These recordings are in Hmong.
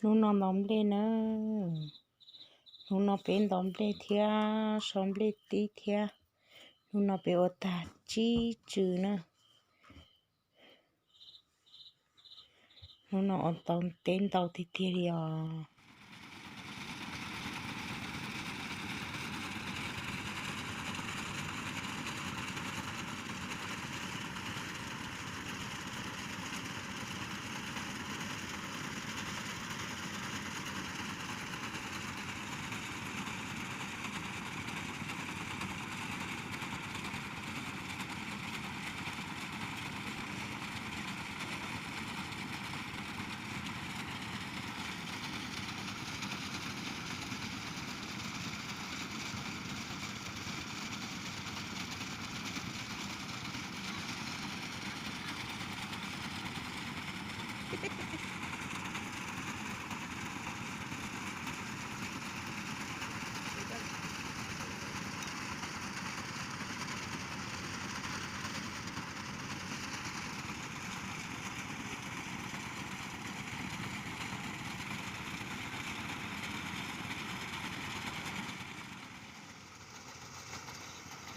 Hnub no ntaus nplej na. Hnub no peb ntaus nplej thiab sau nplej tib thiab. Hnub no peb ua tag tsib tsw na. Hnub no ua tau teb ntau tiag tiag li os.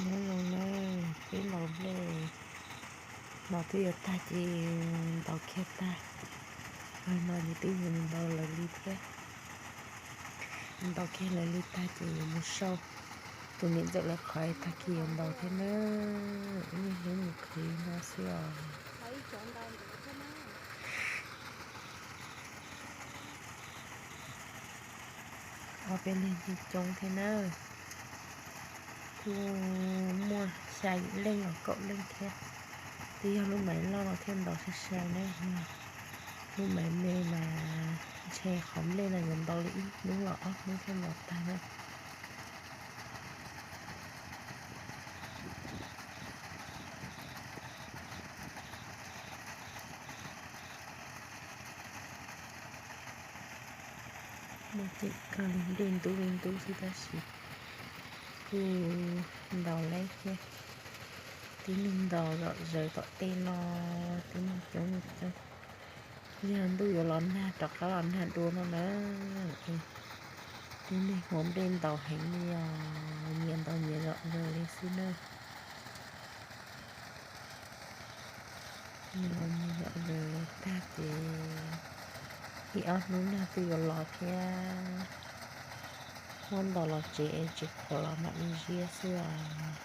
Nyob zoo na, peb ntaus nplej no twb yuav tag ces ntaus kiag tag. Hnub no ces twb mus ntaus lawv li thiab. Ntaus kiag lawv li tag ces yuav mus sau tus niam ntxawm lawv qhov tag kis yuav ntaus thiab na. Ib niag hlub mus khwv no xwb os. Ob peb leeg coob thiab na. Kuj muaj xya yim leej los kaum leej thiab. Twb yog lub maiv loj los thiaj ntaus sai sai na, yog lub maiv me mas ntshe qhov nplej no yuav ntaus li ib hnub los ob hnub thiaj ntaus tag na. Muaj ceem kawg li, nplej ntub li ntub xwb tab sis kuj ntaus laib thiab. Tib neeg ntaus zom zaws tom tej no, tib neeg coob li coob. Yog ntuj yuav los nag rov qab los nag dua no na. Tib neeg ua nplej ntaus heev li os, nyias ntaus nyias zom zaws li xwb na. Nyias ntaus nyias zom zaws tag ces ib ob hnub nag twb yuav los thiab. Muab ntaus los tsev es tsis qhuav los mam li ziab xwb os.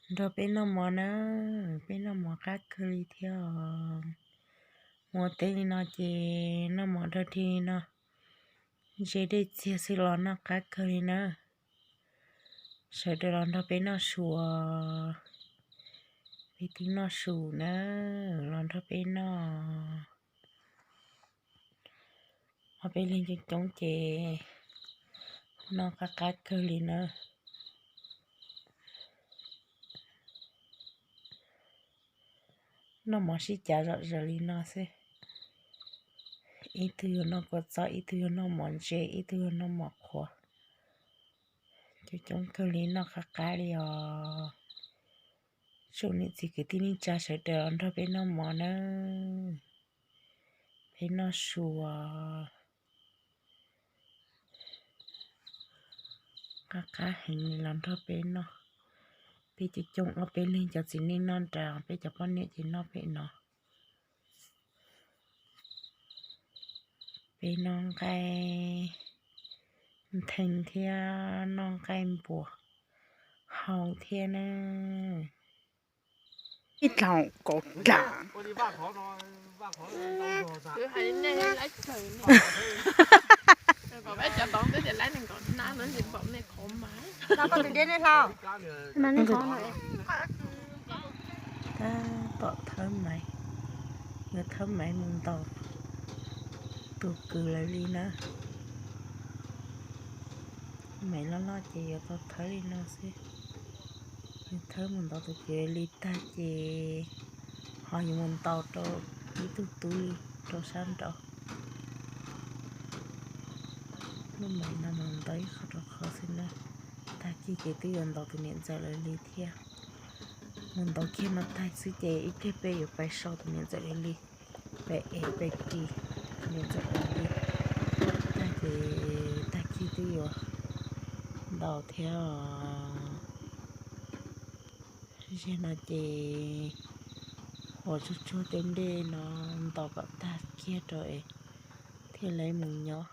Nrog peb noj mov na, peb noj mov qab kawg li thiab os. Mus ua teb li no ces noj mov rag dig li no, ze dej txiag xwb los noj qab kawg li na. Sawv daws los nrog peb noj su, peb twb noj su na, los nrog peb noj. Ob peb leeg coob coob ces noj qab qab kawg li na. Noj mov sib cav zom zaws li no xwb. Ib tug yuav noj kua txob, ib tug yuav noj mov ntse, ib tug yuav noj mov qhuav. Coob coob kawg li, noj qab qab li os. Tsoom niam txiv kwv tij neej tsa sawv daws los nrog peb noj mov na, peb noj su. Qab qab heev li, los nrog peb noj. Peb coob coob ob peb leeg cov txiv neej noj nram, peb cov poj niam ces noj pem no. Peb noj nqaij ntheev thiab noj nqaij npua hau thiab na. Ib tlaus kaum dlam. Tab tom thawb maiv, yuav thawb maiv mus ntaus tus kwv lawv li na. Maiv loj loj ces yuav tau thawb li no xwb. Yuav thawb mus ntaus tus kwv li tag ces ho yuav mus ntaus rau ib tug tub li rau sab nraud. Lub maiv no mus ntaus ib qho rau qhov xwb na. Tag kis ces twb yuav ntaus tus niam ntxawm lawv li thiab. Mus ntaus kiag no tag xwb ces ib pliag peb yuav pais so tus niam ntxawm lawv li, peb ev peb ris tus niam ntxawm lawv li. Tag ces tag kis twb yuav ntaus thiab os. Zaum no ces huas tsuag tsuag tej nplej no ntaus kom tag kiag rau es thiaj li mus nyob.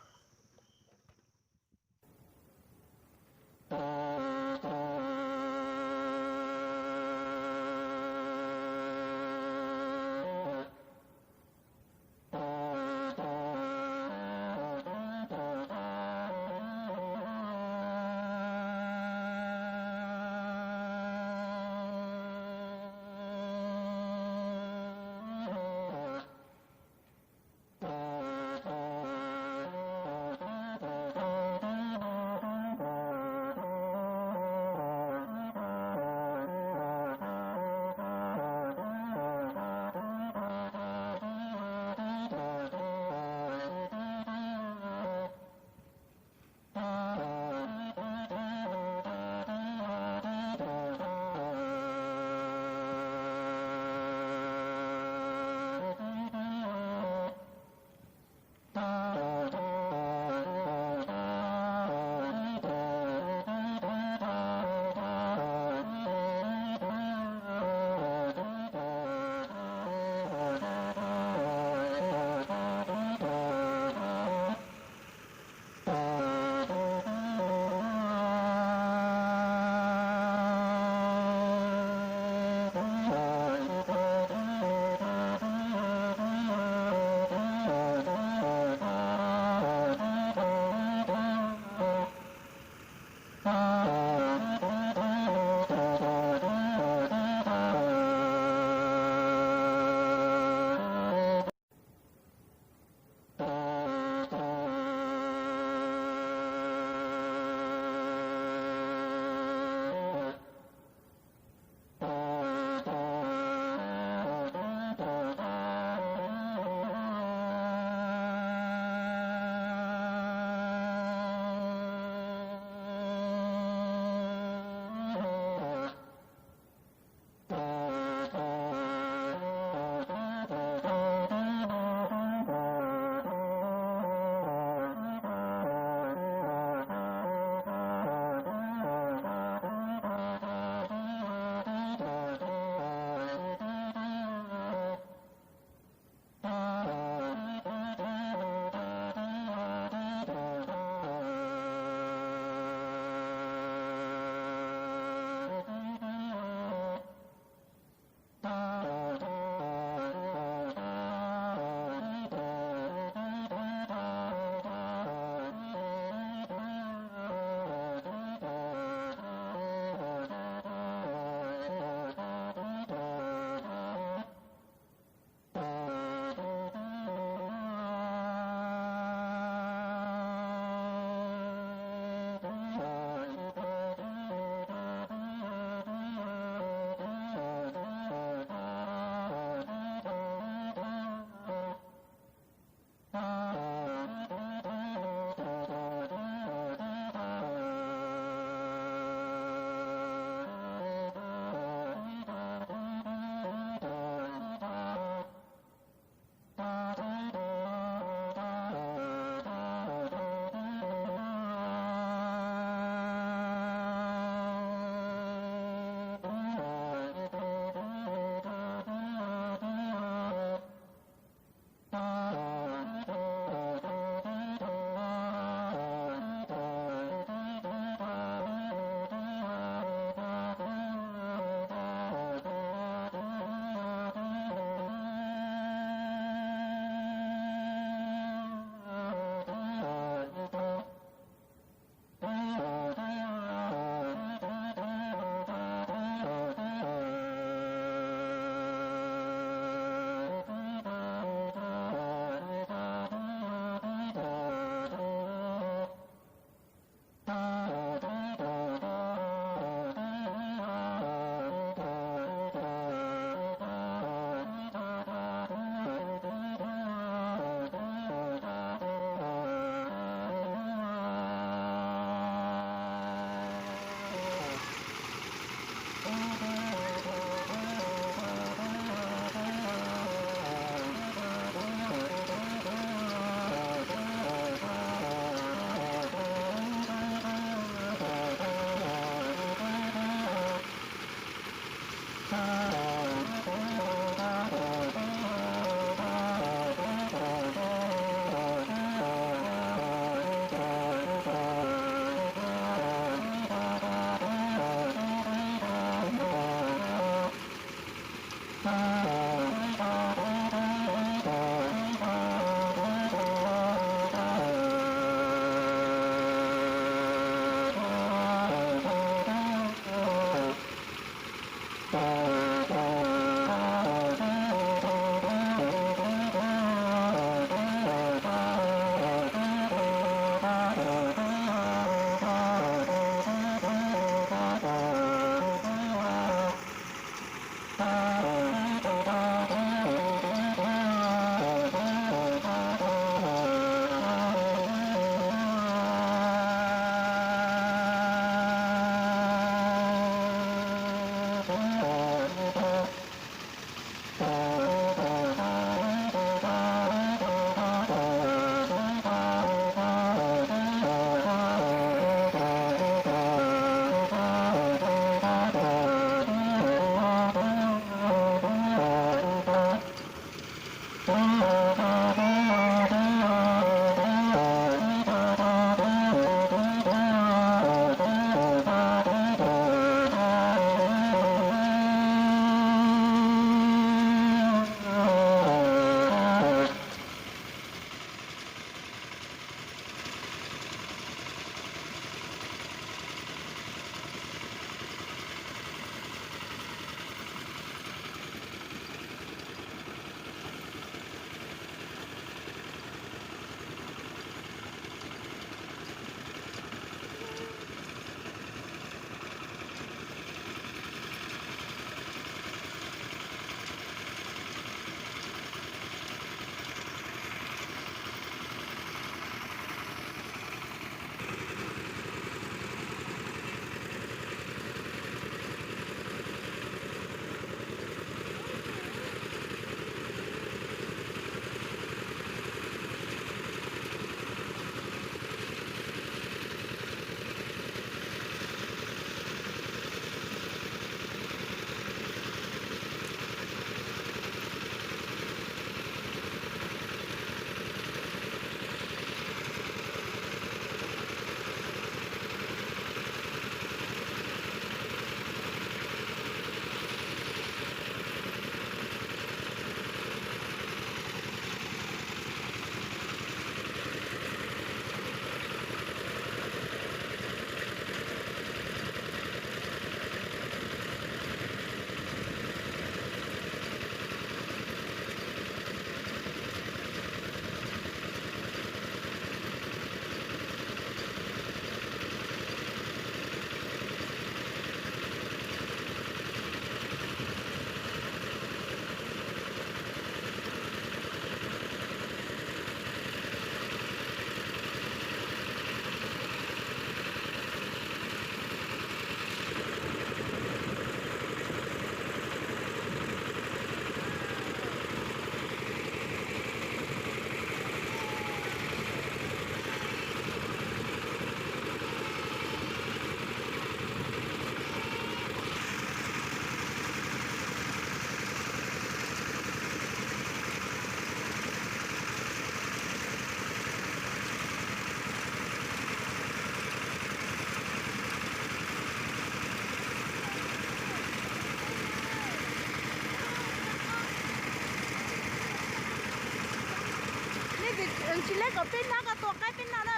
Tsis leb kom peb hnab koj tua qaib peb noj na.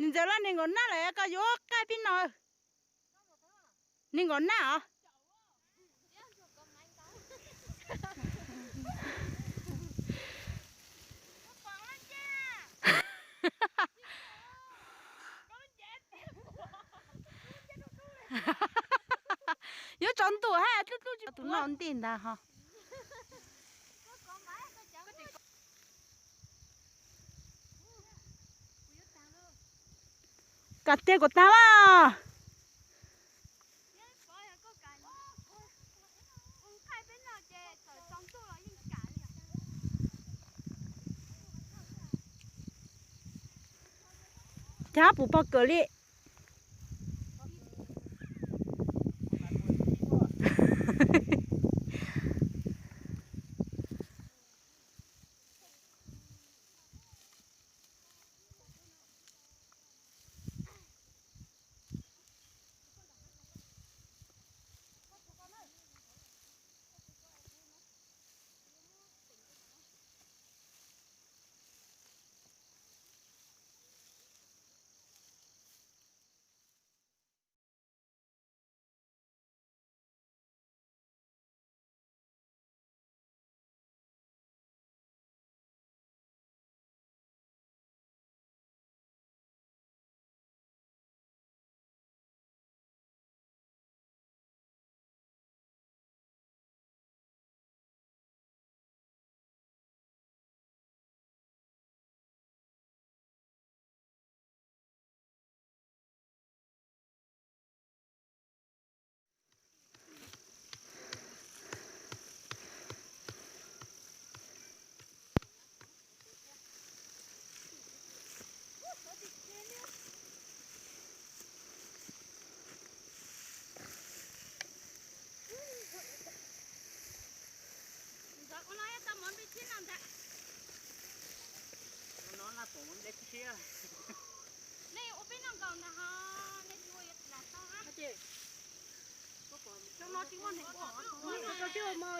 Nws ntxeev laj nees nkaum nab lawm koj yuav qaij pib no. Nees nkaum nab os. Yuav tsaus ntuj hab dlub dlub tsis tus no ntej ntag ho. Kam tiag kuv tag mas. Cas puv pog kawg li.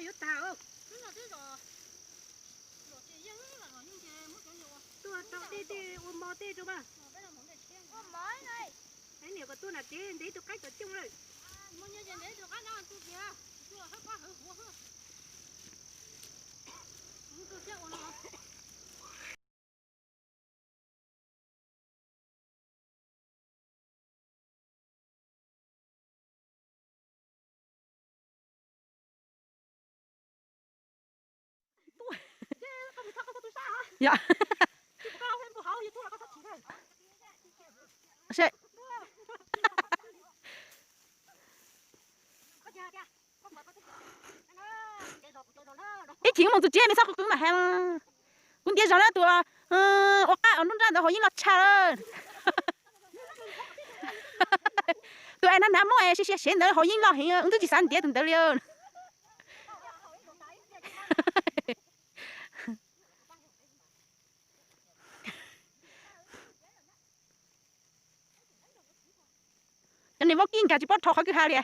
Yuav tag. Tuaj tau dej tej ua mov tej rau mas. Niam kom tuaj nram tsev ntev tus qaib tom cooj lawm. Yog. Ib chim mus txog tsev me txhob qw qw mam hais. Kuv ntiav zog na, tus ua qab nruab nrab ntawd hauv yeeb loj tshaj lawm. Tus es na hnav muab sia sia sev ntawd hauv yeeb loj heev, wb twb tsis xav ntiav tus ntawd li. Cov niam vaub kib nkag tsis paub rho qhov kwj ha li.